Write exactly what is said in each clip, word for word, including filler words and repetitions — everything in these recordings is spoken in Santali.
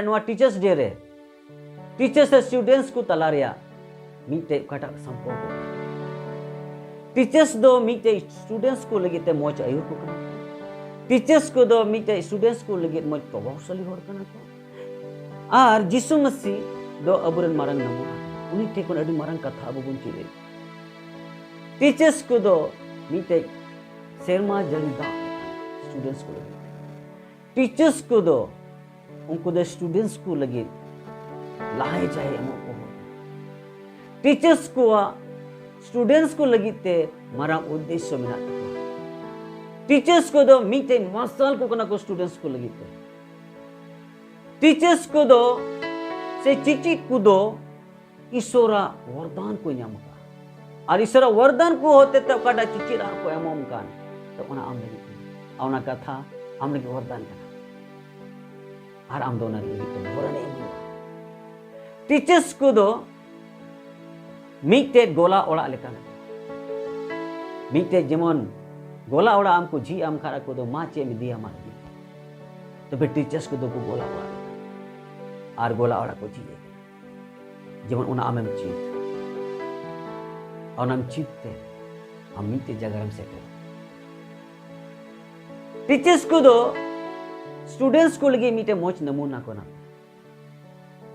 ᱱᱚᱣᱟ Teachers Day ᱨᱮ teachers ᱟᱨ students ᱠᱚ ᱛᱟᱞᱟ ᱨᱮᱭᱟᱜ ᱢᱤᱫᱴᱮᱡ ᱚᱠᱟᱴᱟᱜ ᱥᱚᱢᱯᱚᱨᱠᱚ? Teachers ᱫᱚ ᱢᱤᱫᱴᱮᱡ students ᱠᱚ ᱞᱟᱹᱜᱤᱫ ᱛᱮ ᱢᱚᱡᱽ ᱟᱹᱭᱩᱨ ᱠᱚ ᱠᱟᱱᱟ᱾ Teachers ᱠᱚᱫᱚ ᱢᱤᱫᱴᱮᱡ students ᱠᱚ ᱞᱟᱹᱜᱤᱫ ᱢᱚᱡᱽ ᱯᱨᱚᱵᱷᱟᱵᱽᱥᱟᱞᱤ ᱦᱚᱲ ᱠᱟᱱᱟ ᱠᱚ᱾ ᱟᱨ ᱡᱤᱥᱩ ᱢᱟᱹᱥᱤ ᱫᱚ ᱟᱵᱚᱨᱮᱱ ᱢᱟᱨᱟᱝ ᱱᱟᱢᱩᱱᱟ᱾ ᱩᱱᱤ ᱴᱷᱮᱱ ᱠᱷᱚᱱ ᱟᱹᱰᱤ ᱢᱟᱨᱟᱝ ᱠᱟᱛᱷᱟ ᱟᱵᱚ ᱵᱚᱱ ᱪᱮᱫ ᱮᱫ᱾ Teachers ᱠᱚᱫᱚ ᱢᱤᱫᱴᱮᱡ ᱥᱮᱨᱢᱟ ᱡᱟᱹᱲᱤ ᱫᱟᱜ students ᱠᱚ ᱞᱟᱹᱜᱤᱫ᱾ Teachers ᱠᱚᱫᱚ ᱩᱱᱠᱩ ᱫᱚ students ᱠᱚ ᱞᱟᱹᱜᱤᱫ ᱞᱟᱦᱟᱭ ᱡᱟᱭ ᱮᱢᱚᱜ ᱠᱚ ᱦᱚᱲ᱾ Teachers ᱠᱚᱣᱟᱜ students ᱠᱚ ᱞᱟᱹᱜᱤᱫ ᱛᱮ ᱢᱟᱨᱟᱝ ᱩᱫᱽᱫᱮᱥᱥᱚ ᱢᱮᱱᱟᱜ ᱛᱟᱠᱚᱣᱟ᱾ Teachers ᱠᱚᱫᱚ ᱢᱤᱫᱴᱮᱱ ᱢᱟᱨᱥᱟᱞ ᱠᱚ ᱠᱟᱱᱟ ᱠᱚ students ᱠᱚ ᱞᱟᱹᱜᱤᱫ ᱛᱮ᱾ Teachers ᱠᱚᱫᱚ ᱥᱮ ᱪᱮᱪᱮᱫ ᱠᱚᱫᱚ ᱤᱥᱚᱨᱟᱜ ᱣᱚᱨᱫᱟᱱ ᱠᱚ ᱧᱟᱢ ᱟᱠᱟᱫᱟ᱾ ᱟᱨ ᱤᱥᱚᱨᱟᱜ ᱣᱚᱨᱫᱟᱱ ᱠᱚ ᱦᱚᱛᱮ ᱛᱮ ᱚᱠᱟᱴᱟᱜ ᱪᱮᱪᱮᱫ ᱟᱨ ᱠᱚ ᱮᱢᱚᱜ ᱠᱟᱱ, ᱛᱚ ᱚᱱᱟ ᱟᱢ ᱞᱟᱹᱜᱤᱫ ᱠᱟᱱᱟ᱾ ᱟᱨ ᱚᱱᱟ ᱠᱟᱛᱷᱟ ᱟᱢ ᱞᱟᱹᱜᱤᱫ ᱣᱚᱨᱫᱟᱱ ᱠᱟᱱᱟ᱾ ᱟᱨ ᱟᱢ ᱫᱚ ᱚᱱᱟ ᱞᱟᱹᱜᱤᱫ ᱛᱮ ᱵᱚᱨᱚᱱ ᱮᱢ ᱦᱩᱭᱩᱜᱼᱟ᱾ Teachers ᱠᱚᱫᱚ ᱢᱤᱫᱴᱮᱡ ᱜᱚᱞᱟ ᱚᱲᱟᱜ ᱞᱮᱠᱟᱱᱟ᱾ ᱢᱤᱫᱴᱮᱡ ᱡᱮᱢᱚᱱ ᱜᱚᱞᱟ ᱚᱲᱟᱜ ᱟᱢ ᱠᱚ ᱡᱷᱤᱡ ᱟᱢ ᱠᱷᱟᱱ ᱟᱠᱚ ᱫᱚ ᱢᱟ ᱪᱮᱫ ᱮᱢ ᱤᱫᱤᱭᱟ ᱢᱟ ᱤᱫᱤ᱾ ᱛᱚᱵᱮ teachers ᱠᱚᱫᱚ ᱠᱚ ᱜᱚᱞᱟ ᱚᱲᱟᱜ ᱞᱮᱠᱟ᱾ ᱟᱨ ᱜᱚᱞᱟ ᱚᱲᱟᱜ ᱠᱚ ᱡᱷᱤᱡ ᱟᱠᱟᱱᱟ᱾ ᱡᱮᱢᱚᱱ ᱚᱱᱟ ᱟᱢᱮᱢ ᱪᱮᱫ, ᱚᱱᱟᱢ ᱪᱮᱫ ᱛᱮ ᱟᱢ ᱢᱤᱫᱴᱮᱡ ᱡᱟᱭᱜᱟ ᱨᱮᱢ ᱥᱮᱴᱮᱨᱟ᱾ Teachers ᱠᱚᱫᱚ students ᱠᱚ ᱞᱟᱹᱜᱤᱫ ᱢᱤᱫᱴᱮᱡ ᱢᱚᱡᱽ ᱱᱟᱢᱩᱱᱟ ᱠᱟᱱᱟ᱾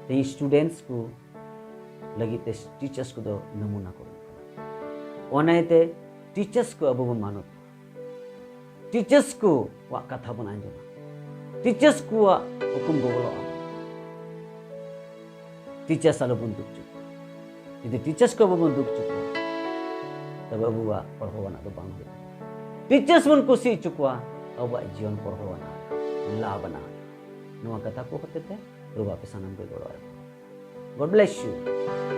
ᱛᱮᱦᱮᱧ students ᱠᱚ ᱞᱟᱹᱜᱤᱫ ᱛᱮ teachers ᱠᱚᱫᱚ ᱱᱟᱢᱩᱱᱟ ᱠᱚ ᱠᱟᱱᱟ᱾ ᱚᱱᱟᱛᱮ teachers ᱠᱚ ᱟᱵᱚ ᱵᱚᱱ ᱢᱟᱱᱚᱛ ᱠᱚᱣᱟ᱾ Teachers ᱠᱚᱣᱟᱜ ᱠᱟᱛᱷᱟ ᱵᱚᱱ ᱟᱸᱡᱚᱢᱟ᱾ Teachers ᱠᱚᱣᱟᱜ ᱦᱩᱠᱩᱢ ᱜᱚᱵᱚᱞᱚᱜᱼᱟ᱾ Teachers ᱟᱞᱚ ᱵᱚᱱ ᱫᱩᱠ ᱦᱚᱪᱚ ᱠᱚᱣᱟ᱾ ᱡᱩᱫᱤ teachers ᱠᱚ ᱵᱟᱵᱚᱱ ᱫᱩᱠ ᱦᱚᱪᱚ ᱠᱚᱣᱟ, ᱛᱚᱵᱮ ᱟᱵᱚᱣᱟᱜ ᱯᱚᱨᱦᱚᱣᱟᱱᱟᱜ ᱫᱚ ᱵᱟᱝ ᱦᱩᱭᱩᱜᱼᱟ᱾ Teachers ᱵᱚᱱ ᱠᱩᱥᱤ ᱦᱚᱪᱚ ᱠᱚᱣᱟ, ᱟᱵᱚᱣᱟᱜ ᱡᱤᱭᱚᱱ ᱯᱚᱨᱦᱚᱣᱟᱱᱟᱜ ᱞᱟᱵᱷ ᱟᱱᱟᱜ᱾ ᱱᱚᱣᱟ ᱠᱟᱛᱷᱟ ᱠᱚ ᱦᱚᱛᱮᱛᱮ ᱯᱨᱚᱵᱷᱩ ᱟᱯᱮ ᱥᱟᱱᱟᱢ ᱠᱚ ᱜᱚᱲᱚ ᱟᱭ᱾ God bless you.